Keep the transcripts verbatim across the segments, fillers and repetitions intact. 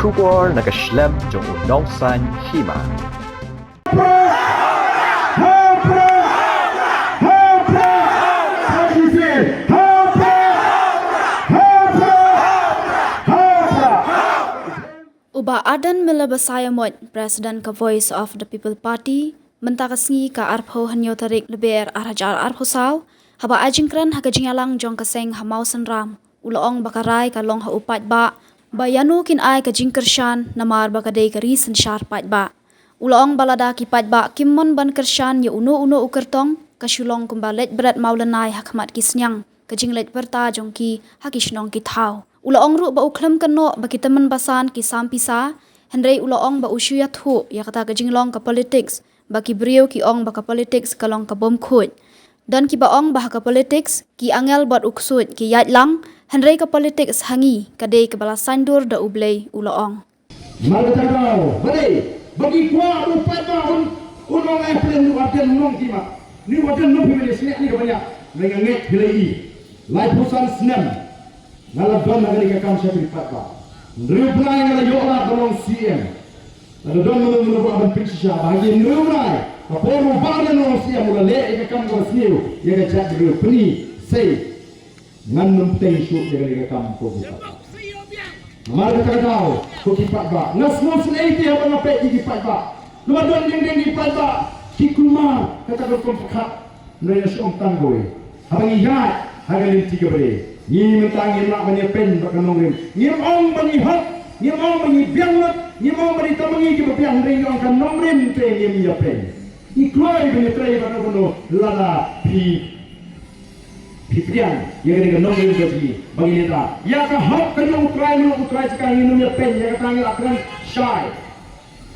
Khubor na ka shlem jong u nongsan hima. U Bah Ardent Miller Basaiawmoit, President ka Voice of the People Party, mynta ka sngi ka arphew hynñiew tarik Lber ar hajar arphew saw, haba ai jingkren ha ka jingïalang jong ka seng ha Mawsynram, u la ong ba ka rai ka long ha u paidbah ba ïano kin ai ka jingkyrshan namar ba ka dei ka ri synshar paidbah. U la ong ba lada ki paidbah kim mon ban kyrshan ïa uno uno u kyrtong, ka shu long kumba leit bret mawlynnai ha khmat ki sniang, ka jingleit pyrta jong ki ha ki shnong ki thaw. U la ong ruh ba u khlem kynnoh ba ki tymmen basan ki sam pisa, hynrei u la ong ba u shu ïathuh ïa kata ka jinglong ka politics, ba ki briew ki ong ba ka politics ka long ka bym khuid. Don kiba ong ba ha ka politics ki angel bad u ksuid ki ïaid lang, hynrei ka politics ha ngi ka dei kaba la saiñdur da U Blei, u la ong. Namar kata ka daw ba dei ba ki kwah u paidbah un, un ong, eh, pynlong u Ardent, un ong ki ma. Ni u Ardent, nong phi mane sniah ni ka baniah. Ngi nga ngeit phi la i. Laiphew san snem nga la don ha kane ka kam sha ki paidbah. Hynriew bnai nga la ïoh lad ban long C M. Lada don mano mano ba ban pynshisha ba ha ki hynriew bnai, ka por u Bah Ardent long C M, u la leh ïa ka kam kaba sniew ïa ka jaitbynriew. Pyni sei. Ngan nym pteng shuh ïa kane ka kam, ko ki paidbah. Namar kata ka daw, ko ki paidbah, nga sngewsynei te haba nga peit ïa ki paidbah. Namar don deng deng ki paidbah ki kulmar kata ka rukom pyrkhat. Hynrei nga shu ong tang kawei, haba ngi ïaid ha ka lynti kaba dei, ngi mynta ngim lah ban ïapeiñ bad ka nongrim. Ngim ong ba ngi hok, ngim ong ba ngi biang lut, ngim ong ba dei tang ma ngi kiba biang, hynrei ngi ong ka nongrim te ngim ïapeiñ. Ngi kloi ban ïatrei bad kano kano lada phi phi pdiang ïa kane ka nongrim ka jong ngi ba ngi neh da ïa ka hok ka jong U Trai, mano U Trai jong ka, ngin ym ïapeiñ ïa kata, ngi la kren shai.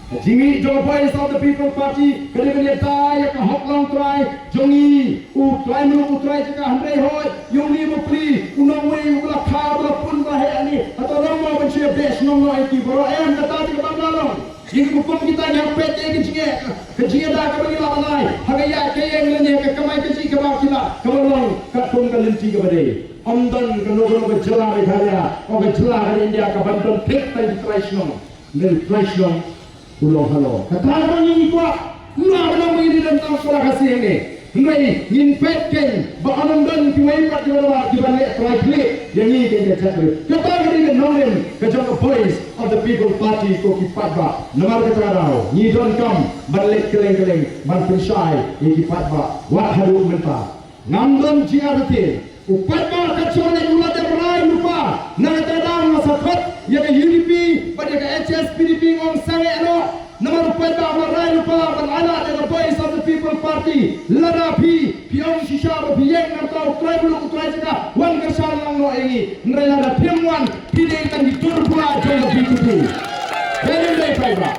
Ka jingmih jong ka Voice of the People Party ka dei ban ïada ïa ka hok, la U Trai jong ngi, U Trai, mano U Trai jong ka, hynrei hooid ïa une u bapli, u nongwei uba la kha, uba la pun, uba la heh hangne, hato long mo ban shu ïabeh shnong noh ïa ki baroh? Em, kata dei kaba la long. Ngi ki hukum kita ngi hap peit ïa ka jingeh, ka jingeh da kaba ngi lah ban ai ha ka ïaid ka ïeng lane ha ka kamai kajih kaba ki lah, kaba long katkum ka lynti kaba dei. Ym don kano kano ka jylla Meghalaya, o ka jylla ka India kaban don thik tang ki trai shnong. Hynrei u trai shnong u long halor. Kata kaba ngi kwah, ym lah ban long ba ngi dei don tang para Khasi hangne. Hynrei ngin peit kein ba yn ym don kiwei pat kiba, kiban leh trai khlieh ïa ngi kein ka jaitbynriew. Kata ka dei ka nongrim ka jong ka Voice of the People Party, ko ki paidbah. Namar kata ka daw ngi donkam ban leit kylleng kylleng ban pynshai ïa ki paidbah. Wat haduh mynta ngam don jingartatien. U paidbah ka jong ngi u la dep rai lypa. Na kata ka daw nga sa khot ïa ka U D P bad ïa ka H S P D P, nga ong sangeh noh. Namar u paidbah u la rai lypa ban ailad ïa ka Voice of the People Party. Lada phi, phi ong shisha ba phi ïeng na ka bynta u trai muluk u trai jaka, wan kyrshan lang noh ïa ngi. Hynrei lada phim wan, phi dei tang ki tur bla jong ka B J P. Phi dei paidbah.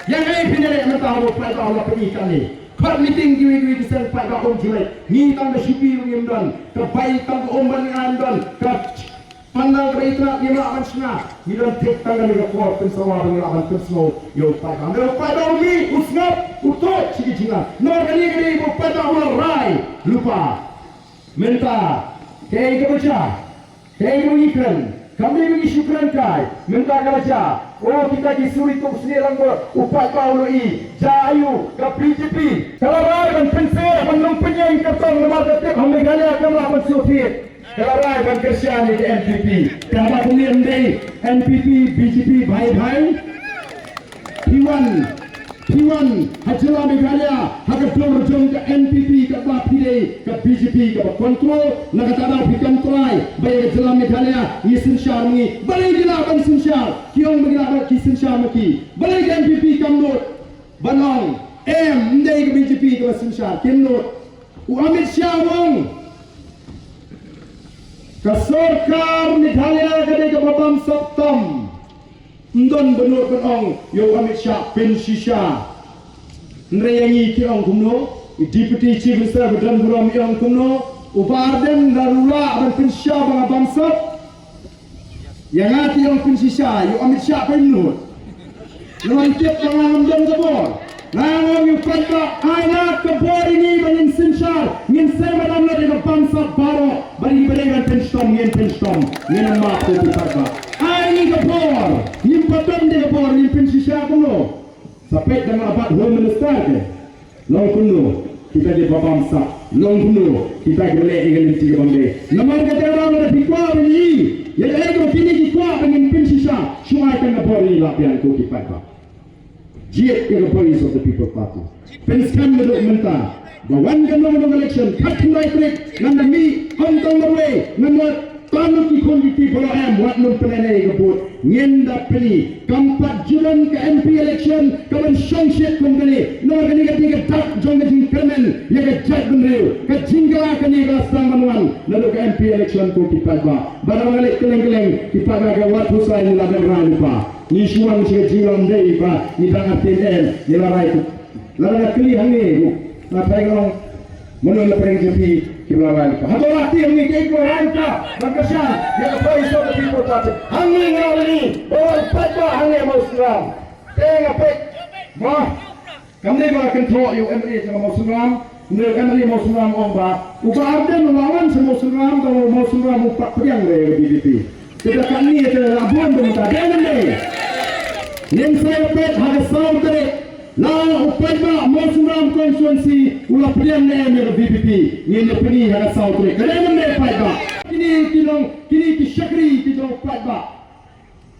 Ïa ngi phi dei mynta, u paidbah u la pyni kane. Khot meeting kiwei kiwei ki seng paidbah um ju leit. Ngi tang ka shuki ruh ngim don. Ka bai tang ka um ban ngi ym don. Ka pandal ka bai itynnad ngim lah ban shna. Ngi don thik tang kane ka por pynsawa ba ngi lah ban pynsngew ïa u paidbah. Hynrei u paidbah u mih, u sngap, u tuid sha ki jingïalang. Namar kane ka dei ba u paidbah u la rai lypa. Mynta kaei kaba jia? Kaei kaba ngi kren? Kam dei ba ngi shu kren kai. Mynta kaba jia, o kita ki suri tuk snieh lang bor, u paidbah u la i. Jia aïu? Ka B J P ka la rai ban pynshai, ban long pynïeng kyrtong namar ka tip ha Meghalaya kam lah ban sngewthuh. Ka la rai ban kyrshan ïa ka N P P. Te haba ka niam dei N P P B J P bhai bhai. Phi wan, phi wan ha jylla Meghalaya ha ka dur jong ka N P P, katba phi dei ka B J P kaba control. Na kata ka daw phi kam trai ba ïa ka jylla Meghalaya ngi synshar ma ngi. Balei ki lah ban synshar? Ki ong ba ki lah ban, ki synshar ma ki. Balei ka N P P kam nud ban ong? Em, ym dei ka B J P kaba synshar, kim nud. U Amit Shah u ong ka sorkar Meghalaya ka dei kaba bamsap tam. Ym don ba nud ban ong ïa u Amit Shah pynshisha. Hynrei ïa ngi ki ong kumno? I Deputy Chief Minister ba don burom i ong kumno? U Bah Ardent lada u lah ban pynshisha ba nga bamsap, ïa nga ki ong pynshisha, ïa u Amit Shah pynnud. Namar i tip ba nga ngam don ka bor. Nga ngam ïa u paidbah, ai lad ka bor ïa ngi ba ngin synshar, ngin seng ba dang leit ïa ka bamsap baroh, ba ngi ba dei ban pynshitom ngin pynshitom, ngin ym map ïa u paidbah. Ai Ngim pat don de ka bor, ngim pynshisha kumno. Sa peit da nga bad Home Minister ke. Long kumno kita ki ba bamsap, long kumno kita ki ba leh ïa ka lynti ka bym dei. Namar kata ka daw lada phi kwah ban ïohi ïa kaei kaba kine ki kwah ban ngin pynshisha, shu ai tang ka bor ïa ngi la biang ko ki paidbah. Jied ïa ka Voice of the People Party. Pynskhem naduh mynta ba wan ka nong nong election khatkhyndai tarik, ngan da mih ym tang marwei, ngan da Tang ki khun ki kti baroh em, wat nym pynlehnoh ïa ka vote. Ngin da pyni. Kam pat ju don ka M P election kaban shongshit kum kane. Namar kane ka dei ka dak jong ka jingkyrmen ïa ka jaitbynriew. Ka jingkylla kane ka la sdang ban wan naduh ka M P election ko ki paidbah. Bad nga leit kylleng kylleng, ki paidbah ka wat pyrshah, ngi la dang rai lypa. Ngi shu wan sha ka jinglong dei ba ngi dang artin em, ngi la rai. Lada nga kylli hangne ruh, nga tharai ka long, mano la pyrshang jong phi kiba la rai lypa? Hato la kti hangne kiei kiba la rai lypa ban kyrshan ïa ka Voice of the People Party? Hangne nga ong ïa phi, ba wan paidbah hangne Mawsynram. Te nga peit, ma, kam dei ba kynthoh ïa u M L A jong ka Mawsynram, hynrei u M L A Mawsynram u ong ba u Bah Ardent u la wan sha Mawsynram, ba u Mawsynram u pat pdiang ïa ka V P P. Te da katne te la bun bun ta, dei ne ym dei? Ngin sa ïa peit ha ka saw tarik. La u paidbah Mawsynram constituency u la pdiang ne em ïa ka V P P. Ngin ïa pyni ha ka saw tarik. Ka dei ne ym dei paidbah? Kine ki long, kine ki shakri ki jong u paidbah.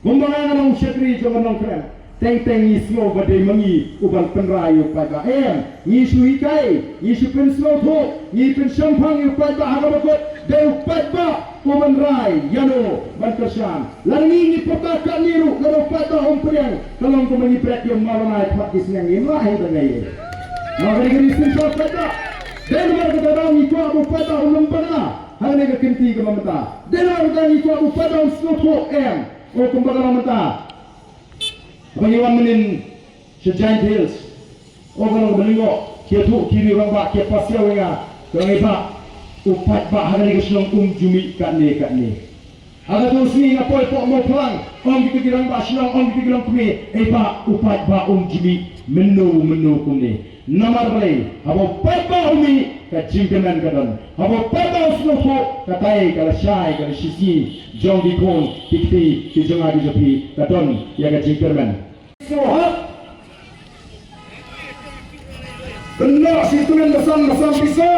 Kumba nga nga long u shakri jong ka Nongkrem. Teng teng ngi sngew ba dei ma ngi u ban pynrai ïa u paidbah. Em, ngi shu hikai, ngi shu pynsngewthuh, ngi pynshemphang ïa u paidbah ha kaba kut. Dei u paidbah u ban rai ïano ban kyrshan. Lada ngi ngi pyrta katne ruh, lada u paidbah um pdiang, ka long kumba ngi bret ïa u malanai khmat ki sniang, ngim lah hi da ngai. Namar kane ka ri synshar paidbah. Dei namar kata daw ngi kwah ba u paidbah un ym bakla ha kane ka kynti kaba mynta. Dei namar kata ngi kwah ba u paidbah un sngewthuh, em, o kumba ka long mynta. Haba ngi wan mynnin sha Jaintia Hills, o ka long kaba lyngngoh, ki ïathuh ki riew rangbah, ki ïa pass ïa u ïa nga, ka long, "Ïa bah, u paidbah ha kane ka shnong um ju mih katne katne." Ha kato ka sngi nga poi hapoh Mawphlang, ong kita ki rangbah shnong, ong kita ki longkmie, "Ïa bah, u paidbah um ju mih mynno mynno kumne." Namar balei? Haba u paidbah u mih, ka jingkyrmen ka don. Haba u paidbah u sngewthuh, katai ka lashai ka lashisngi jong ki khun ki kti ki jong nga ki jong phi, ka don ïa ka jingkyrmen. Sngewhap. Kynnoh shi tymmen basan basan pisa.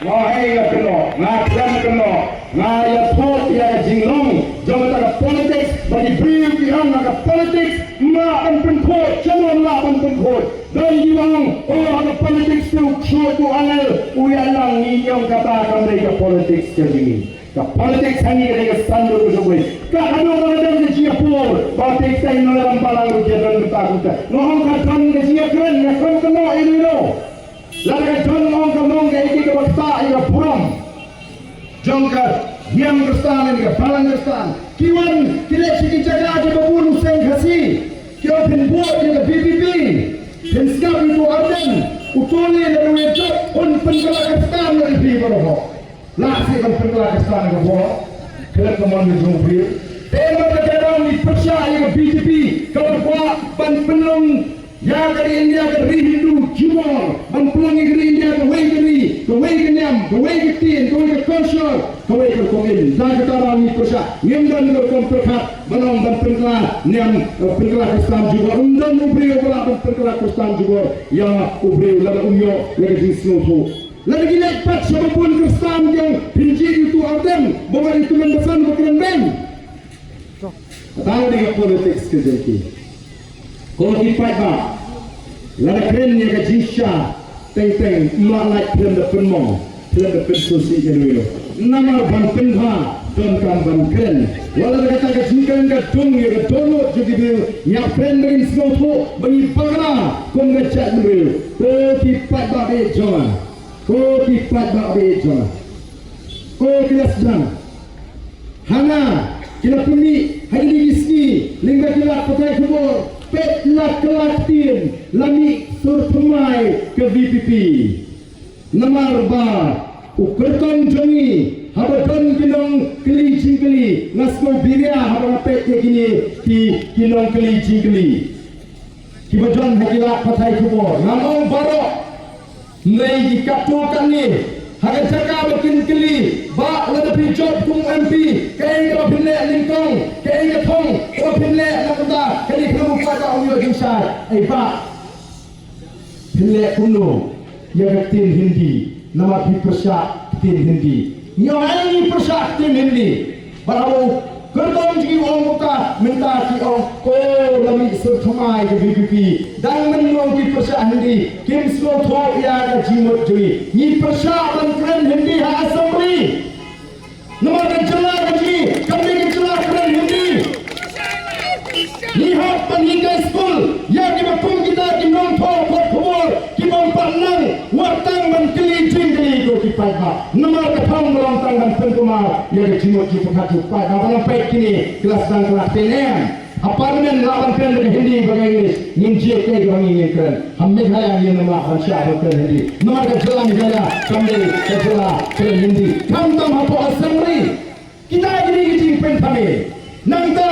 Nga hei nga kynnoh, nga khlem kynnoh. Nga ïathuh ïa ka jinglong jong kata ka politics, ba ki briew ki ong ha ka politics ym lah ban pynkhuid, sha ym lah ban pynkhuid. Don kiba ong, oh, ha ka politics te u ksuid u angel u ïalang, ngi ong kata kam dei ka politics ka jong ngi. Ka politics ha ngi ka dei ka sanduk ka jong ngi. Ka haduh ba ka don ka jingïapor, ba te teng nongïalam balang ruh ki don mynta kumta. Nga ong ka don ka jingïakren, nga khlem kynnoh ïa ino ino. Lada ka don, nga ong, ka long kaei kaei kaba ktah ïa ka burom jong ka niam Khristan ne ka balang Khristan. Ki wan ki leit sha ki jaka kiba bun u seng Khasi, ki ong phin vote ïa ka V P P. Phin sngap ïa uto u Ardent, uto u leh, lada u ïajop un pynkylla Khristan ïa phi baroh. Lah shisha ban pynkylla Khristan ka bor. Khlem ka mon ka jong u briew. Te namar kata ka daw ngi pyrshah ïa ka B J P kaba kwah ban pynlong ïa ka ri India ka ri Hindu jubor, ban pynlong ïa ka ri India kawei ka ri, kawei ka niam, kawei ka ktien, kawei ka culture, kawei ka rukom im. Da kata ka daw ngi pyrshah, ngim don ka rukom pyrkhat ban ong ban pynkylla niam, eh, pynkylla Khristan jubor. Ym don u briew uba lah ban pynkylla Khristan jubor ïa u briew lada um ïoh ïa ka jingsngewthuh. Lada ki leit pat sha ba bun Khristan ki ong phin jied ïa uto u Ardent, ba wan ïa uto u tymmen basan ba kren beiñ. Kata ka dei ka politics ka jong ki. Ko ki paidbah, lada kren ïa ka jingshisha teng teng, ym lah lait khlem da pynmong, khlem da pynsngewsih ïa uno uno. Namar ban pynbha donkam ban kren. Wat la kata ka jingkren ka dung ïa ka dohnud jong ki briew, ngi hap kren ba ngin sngewthuh ba ngi bakla kum ka jaitbynriew. Ko ki paidbah ba ïeit jong nga. Ko ki paidbah ba ïeit jong nga. Ko ki la sdang. Ha nga, ki la pynmih ha kine ki sngi lyngba ki lad pathai khubor, peit la kylla ktien, la mih sur thymmai ka V P P. Namar ba u kyrtong jong ngi, haba don ki nongkylli jingkylli, nga sngew biria haba nga peit ïa kine ki, ki nongkylli jingkylli. Kiba don ha ki lad pathai khubor, nga ong baroh. Hynrei ki katto katne, Ha ka jaka ba kin kylli, ba lada phi jop kum M P, kaei kaba phin leh nyngkong, kaei ka thong kaba phin leh na ka bynta kane ka ri, u paidbah un ïoh jingshai. Ei bah, phin leh kumno ïa ka ktien Hindi, namar phi pyrshah ktien Hindi. Ngi ong, ai ngi pyrshah ktien Hindi. Bad haba u kyrtong jong ngi u ong kumta, mynta ki ong, oh, la mih sur thymmai ka V P P. Dang mynno ki pyrshah Hindi, kim sngewthuh ïa ka jingmut jong ngi. Ngi pyrshah ban kren Hindi ha assembly. Namar ka jylla ka jong ngi kam dei ka jylla kren Hindi. Ngi hap ban hikai skul ïa kiba kum kita ki nongthoh khubor, ki bym pat nang, wat tang ban kylli jingkylli, ko ki paidbah. Namar ka thong long tang ban pynkulmar ïa ka jingmut jingpyrkhat jong u paidbah. Ba nang peit kine ki la sdang ka la ktien em. Ha Parliament lah ban kren da ka Hindi bad ka English, ngin jied kaei kaba ngi ngin kren. Ha Meghalaya ngin ym lah ban shah ban kren Hindi. Namar ka jylla Meghalaya kam dei ka jylla kren Hindi. Khamtam hapoh Assembly. Kita kine ki jingpynthame. Nangta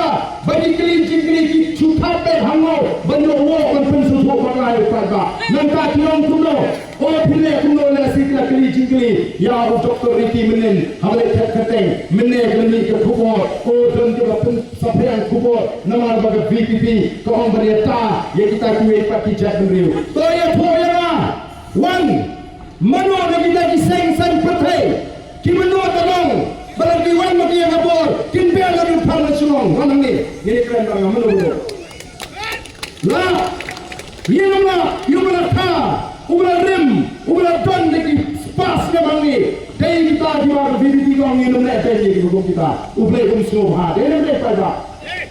ba ki kylli jingkylli ki shu thap beit hangne ban ïoh wok ban pynsngewthuh Bangla ïa u paidbah. Nangta ki ong kumno, oh, phi leh kumno lehse ki la kylli jingkylli ïa u Doctor Ricky mynnin haba leit thep kyrteng. Mynne ka la mih ka khubor, oh, don kiba pynsaphriang khubor namar ba ka V P P ka ong ban ïata ïa kita kiwei pat ki jaitbynriew. To ïathuh ïa nga, wan, mano na kita ki seng saiñ pyrthei ki mynno ka long ba lada ki wan ma ki ïa ka bor kin beh la ki phar na shnong? Wan hangne, ngin ïakren bad nga, mano, mano. La ïa nga, ïa nga, la ka, uba la rim, uba la don da ki spas ïa ma ngi. Dei kita kiba ka V P P ka ong ngin ym leh beiñ ïa kiba kum kita. U Blei um sngewbha. Dei ne em dei, paidbah?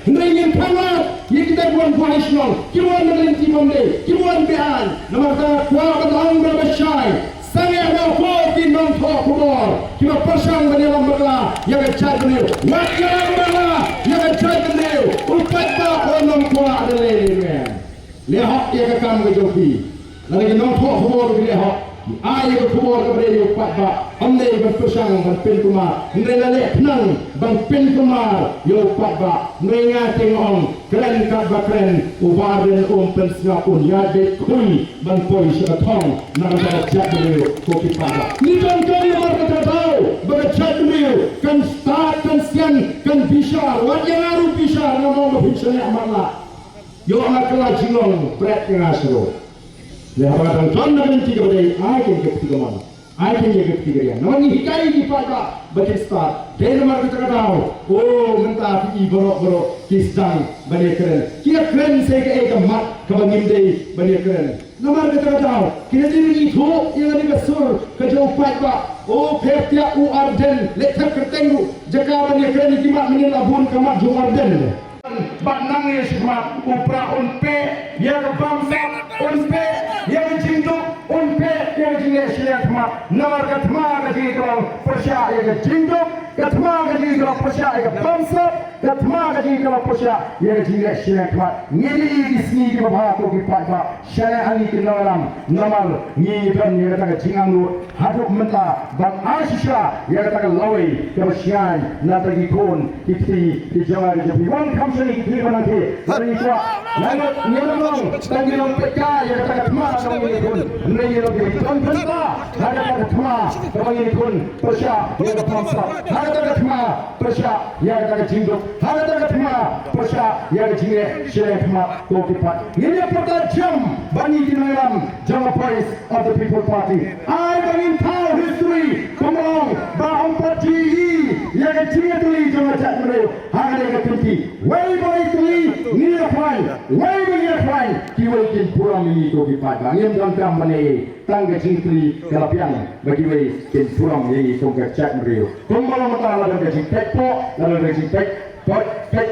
Hynrei ngin khang lad ïa kita kiba wan buaid shnong, kiba wan na ka lynti bym dei, kiba wan be-aiñ. Namar kata nga kwah ban ong da kaba shai, sangeh noh ko ki nongthoh khubor kiba pyrshang ban ïalam bakla ïa ka jaitbynriew. Wat ïalam bakla ïa ka jaitbynriew. U paidbah u nym kwah da lei lei. Leh hok ïa ka kam ka jong phi. Lada ki nongthoh khubor ki leh hok, ki ai ïa ka khubor kaba dei ïa u paidbah, ym dei ban pyrshang ban pynkulmar. Hynrei la leh khnang ban pynkulmar ïa u paidbah. Hynrei nga te nga ong, kren katba kren, u Bah Ardent um pynsngap, un ïaid beit khuid ban poi sha ka thong na ka bynta ka jaitbynriew, ko ki paidbah. Ngi donkam namar kata ka daw ba ka jaitbynriew kan stad, kan sian, kan bishar. Wat ïa nga ruh bishar, ngam ong ba phin shaniah matlah. Ïoh nga kylla jinglong bret ïa nga shuh. Lehse haba nga dang don na ka lynti kaba dei, ai kein ka kti kamon, ai kein ïa ka kti kariang. Namar ngi hikai ïa ki paidbah ba kin stad. Dei namar kata ka daw, oh, mynta phi i baroh baroh ki sdang ban ïakren. Ki ïakren sa ïa kaei ka mat kaba ngim dei ban ïakren. Namar kata ka daw, ki la dei ban ithuh ïa kane ka sur ka jong u paidbah. Oh, pher thiah u Ardent, leit thep kyrteng ruh, jaka ban ïakren ïa ki mat, mynnin la bun ka mat jong u Ardent. Bad nang ïa shi khmat u Prah un peh ïa ka bamsap, un peh ïa ka jingduk, un peh ïa ka jingleh shiliang thma. Namar ka thma ka jong ngi ka long pyrshah ïa ka jingduk, ka thma ka jong ngi ka long pyrshah ïa ka bamsap, ka thma ka jong ngi ka long pyrshah ïa ka jingleh shiliang thma. Ngin ïohi ki sngi kiba bha, ko ki paidbah. Shaniah ïa ngi ki nongïalam, namar ngi don ïa kata ka jingangnud haduh mynta ban ai shisha ïa kata ka lawei kaba shngaiñ na bynta ki khun ki kti ki jong ngi, ki jong phi. Wan kham shane ki kti ba nang kti. Ngi kwah, ngi la long tang ki nongpeit kai ïa kata ka thma kaba ngi khun. Ngi la long ki don bynta ha kata ka thma kaba ngi khun, pyrshah ïa ka bamsap, ha kata ka thma pyrshah ïa kata ka jingduk, ha kata ka thma pyrshah ïa ka jingleh shiliang thma, ko ki paidbah. Ngin ïa pyrta jam ba ngi ki nongïalam jong ka Voice of the People Party. Ai ba ngin thaw history, kumba ong ba ym pat ju ïohi ïa ka jingïatylli jong ka jaitbynriew ha kane ka kynti. Wei ba ïatylli ngi ïa pynlong, wei ba ngi ïa pynlong, kiwei kin burom ïa ngi, ko ki paidbah. Ngim donkam ban ïa tang ka jingïatylli ka la biang ba kiwei kin burom ïa ngi kum ka jaitbynriew. Kumba long mynta, la don ka jingpeit poh, la don ka jingpeit peit, peit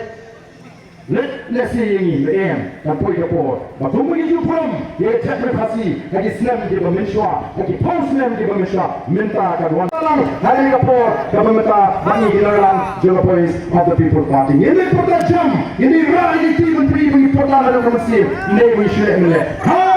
leit lehse ïa ngi, la em, kan poi ka por ba kumba ngi ju burom ïa ka jaitbynriew Khasi ha ki snem kiba mynshuwa, ha ki phew snem kiba mynshuwa, mynta kan wan lang ha kane ka por kaba mynta ba ngi ki nongïalam jong ka Voice of the People Party. Ngin ïa pyrta jam, ngin ïa rah ïa ki kti ban pyrta, ban pyrta la don ka mynsiem, ne ba ngi shu leh mynleh. Ha